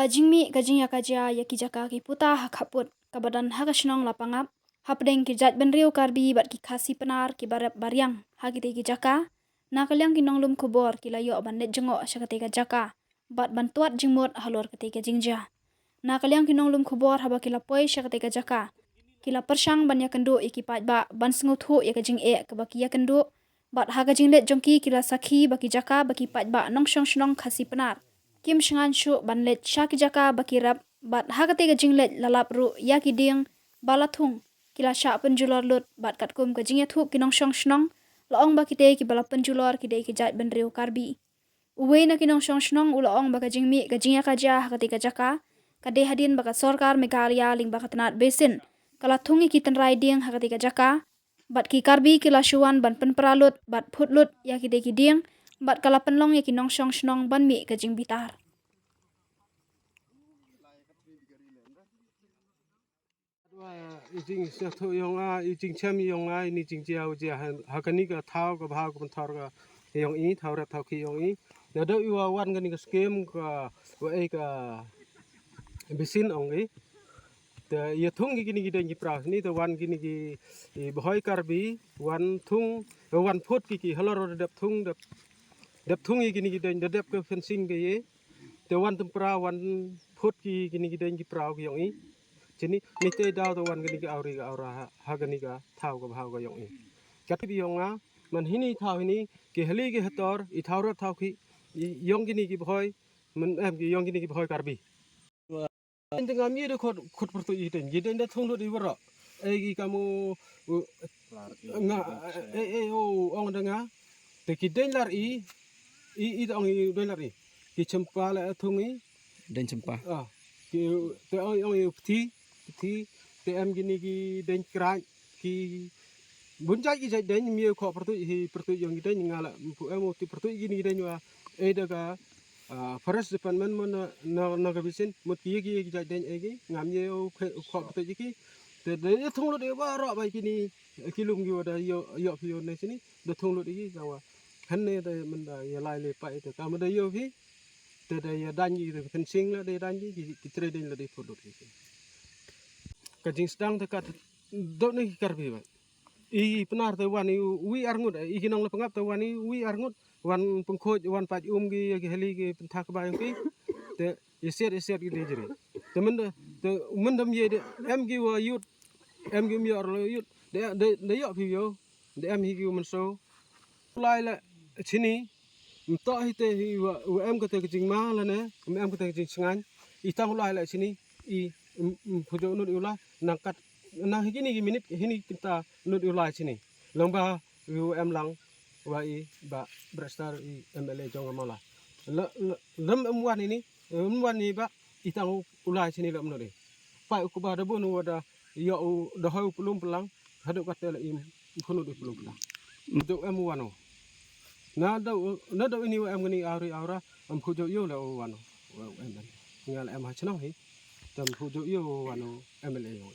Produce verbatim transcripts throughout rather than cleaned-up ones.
Ka jingmih ka jingïakajia ïa ki jaka ki puta ha khappud kaba don ha ka shnong Lapangap hapdeng ki jaitbynriew Karbi bad ki Khasi Pnar kiba rep ba riang ha kitei ki jaka, na ka liang ki nonglum khubor ki la ïoh ban leit jngoh sha katei ka jaka bad ban tuat jingmut halor katei ka jingjia. Na ka liang ki nonglum khubor, haba ki la poi sha katei ka jaka, ki la pyrshang ban ïakynduh ïa ki paidbah ban sngewthuh ïa ka jingeh kaba ki ïakynduh, bad ha ka jingleit jong ki, ki la sakhi ba ki jaka ba ki paidbah nongshong shnong Khasi Pnar kim shngaiñ shuh ban leit sha ki jaka ba ki rep, bad ha katei ka jingleit la lap ruh ïa ki dieng ba la thung ki la shah pynjulor lut, bad katkum ka jingïathuh ki nongshong shnong, la ong ba kitei kiba la pynjulor ki dei ki jaitbynriew Karbi. Uwei na ki nongshong shnong u la ong ba ka jingmih ka jingïakajia ha katei ka jaka ka dei hadien ba ka sorkar Meghalaya lyngba ka tnat Basin ka la thung ïa ki tynrai dieng ha katei ka jaka, bad ki Karbi ki la shu wan ban pynpra lut bad phut lut ïa kitei ki dieng, bad ka la pynlong ïa ki nongshong shnong ban mih ka jingbitar. Wa, i jingsngewthuh ïong nga, i jingchem ïong nga, ini jingjia u jia ha, ha kani ka thaw ka bha ka pynthor ka ïong i, thaw rep thaw khih ïong i. Naduh i wa wan kani ka skim ka, wa ei ka Basin ong i. Te ïa thung ki kini ki deng ki praw sini, te wan kini ki, i Bhoi Karbi wan thung, wan phut ki ki halor dep thung, dep, dep thung i kini ki deng, dep ka fencing ka ye. Te wan tympra, wan phut ki kini ki deng ki praw ki ïong i. Chini, ni te daw te wan kini ki awri ka awra ha, ha kani ka thaw ka bha ka ïong i. Kat bi ïong nga, man hini thaw hini, ki hali ki hator, i thaw rep thaw khih, i ïong kini ki Bhoi, man em ki ïong kini ki Bhoi Karbi. Ente ngam ïe de khot, khot pyrtuit i teng. Ki deng da thung lut i warok. Ei ki kamu, u, nga, ei, ei, o, ong da nga. Te ki deng lar i, i, i da ong i deng lar i. Ki chempa la thung i. Deng chempa. Ah, ki, te ong, ong i pthi, pthi. Te em kini ki deng krai, ki bun jait ki jait deng, mi khot pyrtuit hi, pyrtuit ïong ki deng nga la, mpu em u ti pyrtuit kini ki deng wa. Ei da ka ah, Forest Department mo na, na, na ka Basin, mut ki, ki, ki jait deng ei ki, ngam ïe u khe, u khot pyrtuit ki. Te da ïa thung lut ïa warok bai kini, ki lum ki wa da ïoh, ïoh phi ïoh ne sini, da thung lut ïa ki, ka wa. Hangne da man da ïa lai le pai te, ka ma da ïoh phi, te da ïa dang ki, te fencing la da ïa dang ki, ki, ki tre deng la da ïa phut lut ki. Ka jingsdang te ka, dot ne ki Karbi ba. I Pnar te wan i wi arngut, i ki nong Lapangap te wan i wi arngut, wan pynkhuid, wan pait um ki, ki hali ki pynthak ba ïong ki, te i siat, i siat ki dei jri. Te myn da, te myn da ym ïe de, em ki wa yut, em ki ym ïoh ro yut, de, de, de ïoh phi ïoh, de em hi ki wa mynsaw. Lai la chini, ym toh hi te hi wa, wa em ka te ka jingma la ne, ym em ka te ka jingsngain. I tang u lai la chini, i, ym, ym phujo nud i u lai, nang kat, nang hi kini ki minit, hini kita nud i u lai chini. Lang ba, i u em lang, wa i, ba, Brester i M L A jong amala. La, la, lem em wan ini, em wan ni ba, i tang u, u lai chini lem nud i. Pai u kuba da bun u wa da, ïoh u, da hoi u pulum pelang, haduh kate la im, ym khunu di pulum pelang. Haduh em u wano. Na da, na da ini wa em ngani awri awra, em khujo ïoh la u wano. Wa em em. Nga la em ha chnong hi. Tam khujo ïoh u wano M L A ïoh.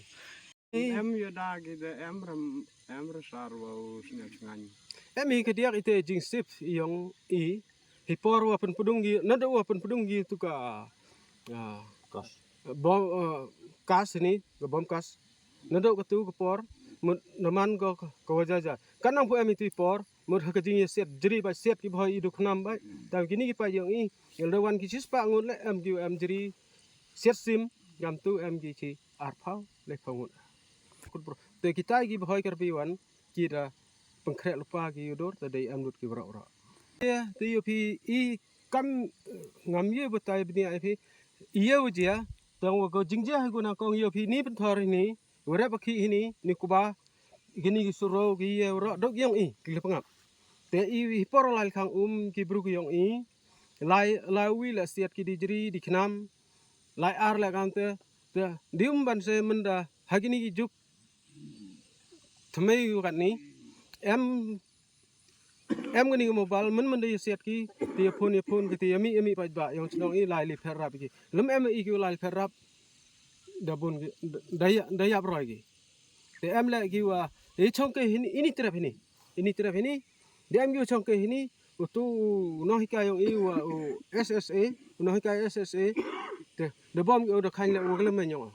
Em ïoh da ki da em ram, em rasar wa u snya chngan. Em hi ka diak ite jingsip ïong i. Hi por wa pynpdung gi, naduh wa pynpdung gi tu ka, ah, kas. Bom, ah, kas ni, ka bom kas. Naduh ka tu ka por, mut naman ka, ka wa jaja. Kan nang pu em itu i por, mut ha ka jingïasiat jri ba siat ki bhoi i dukhnam ba. Tam kini ki pa ïong i, ïalda wan ki chispah ngut le em ki em jri siat sim, ngam tu em ki chi arphaw, le phaw ngut. Te kita ki bhoi Karbi wan, ki da pynkhreh lypa ki ïa u dur, te dei em lut ki waroh waroh. Te, te ïoh phi i kam, eh, ngam ïoh batai bniah ïa phi. Ïoh jia, tang wa ko jingjia ha ko na kong ïoh phi ni pynthor hini, wa rep ba khih hini, ni kuba, kini ki suro, ki ïa waroh, dok ïong i, ki Lapangap. Te i, i por lai khang um, ki bru ki ïong i, lai, lai wi la siat ki di jri, di khnam, lai ar la kam te, te, di um ban se mynda, ha kini ki juk, thymmai yu katni, em, em kani ka mobile, myn myn da ïa siat ki, te ïa phone, ïa phone ki, te ïa mih, ïa mih paidbah, ïong chnong i lai li pher rap ki. Lym em i ki u lai li pher rap, da bun ki, da, da ïa, da ïap roi ki. Te em le ki wa, te ïa chong ke hini, ini trep hini, ini trep hini, da em ki u chong ke hini, u tu, u nonghikai ïong i wa, u S S A, u nonghikai S S A, Te da bom ki u da khain le u ka le men yong.